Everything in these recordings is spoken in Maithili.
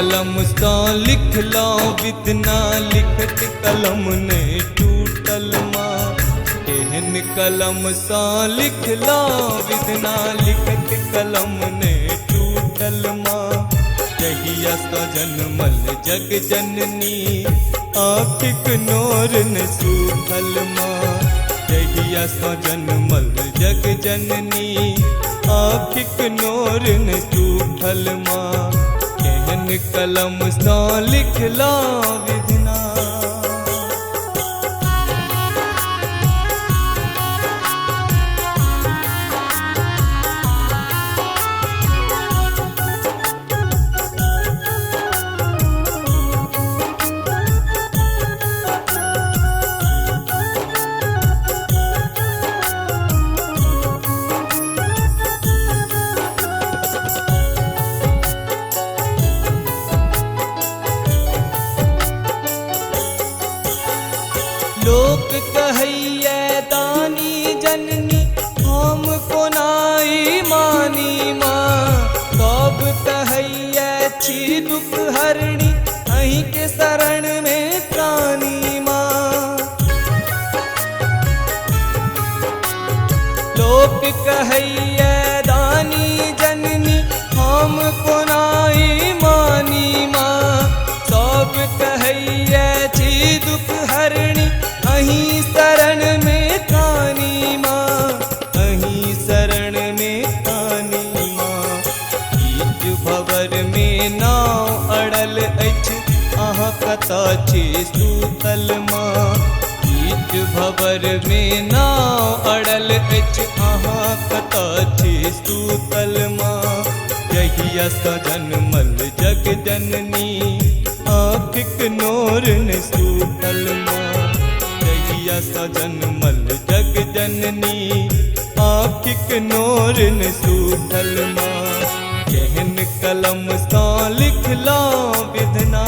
कलम सँ लिखलहुँ विधना लिखत कलम नहि टूटल माँ। केहन कलम सँ लिखलहुँ विधना लिखत कलम नहि टूटल माँ। जहिया सँ जनमल जग जननी आँखिक नोर ने सूखल माँ। जहिया सँ जनमल जग जननी आँखिक नोर ने सूखल माँ। केहन कलम सँ लिखलहुँ विधना। लोक कहैया दानी जननी हम कोनाई मानी माँ। सब कहैया छी दुख हरणी अहीं के शरण में प्राणी माँ। लोक कहैया दानी जननी हम कोनाई मानी माँ। सब कहैया छी दुख हरणी अहीं शरण में कानी माँ। अहीं शरण में कानी माँ। बीच भवर में नाव अड़ल अछि अहाँ कतऽ छी सूतल माँ। बीच भवर में नाव अड़ल अछि अहाँ कतऽ छी सूतल माँ। जहिया सँ जनमल जग जननी आँखिक नोर ने सूखल माँ। जहिया सँ जनमल जग जननी आँखिक नोर ने सूखल माँ। केहन कलम सँ लिखलहुँ विधना।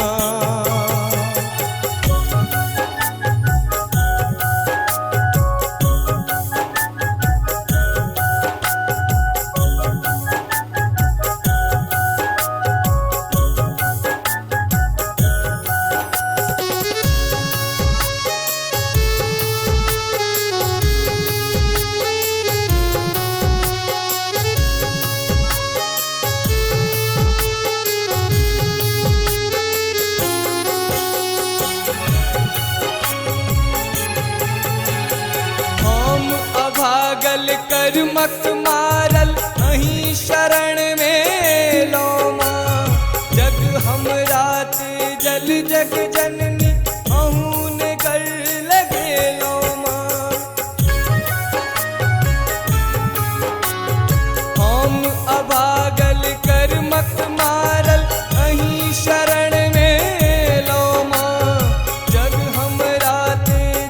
अभागल कर्मक मारल अहीं शरण में लो माँ। जग हमरा जल जग जननी अहूँ ने कर लगे लो माँ। हम अभागल कर्मक मारल अहीं शरण में लो माँ। जग हमरा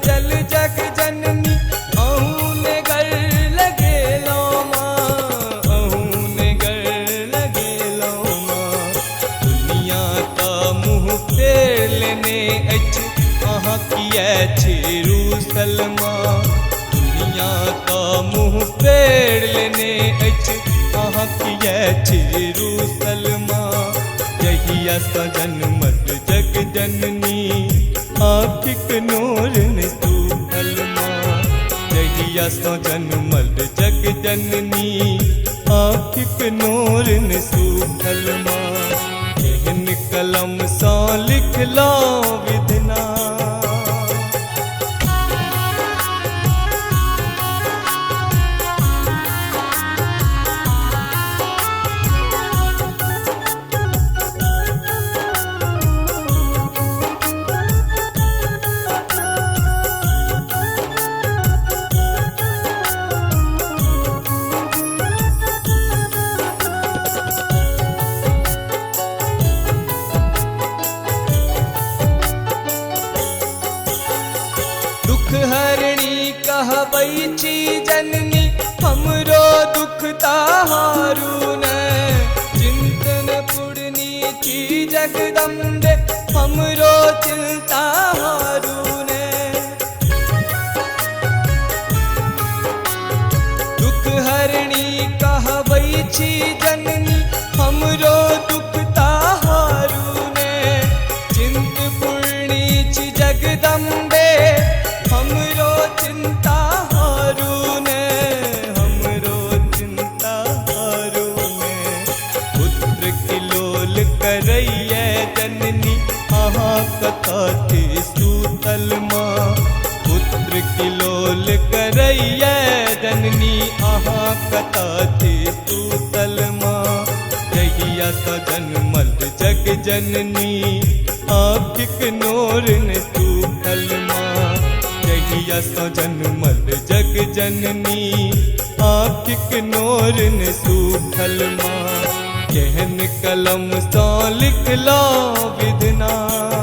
जल जग जननी अहाँ किया छी रूसल माँ। दुनिया का मुँह फेर लेने अछि अहाँ किया छी रूसल माँ। जहिया सँ जनमल जग जननी आँखिक नोर ने सूखल माँ। जहिया सँ जनमल जग जननी आँखिक नोर ने सूखल माँ। केहन कलम सँ लिखलहुँ विधना। दुख हरणी कहबै छी जननी हमरो दुख ताहारू ने। चिंतन पुरनी छी जगदम्बे हमरो चिंता हारू ने। दुख हरणी कहबै छी जननी हमरो दुख ताहारू अहाँ कतऽ छी सूतल माँ। जहिया सँ जनमल जग जननी आँखिक नोर ने सूखल माँ। जहिया सँ जनमल जग जननी आँखिक नोर ने सूखल माँ। केहन कलम सँ लिखला विधना।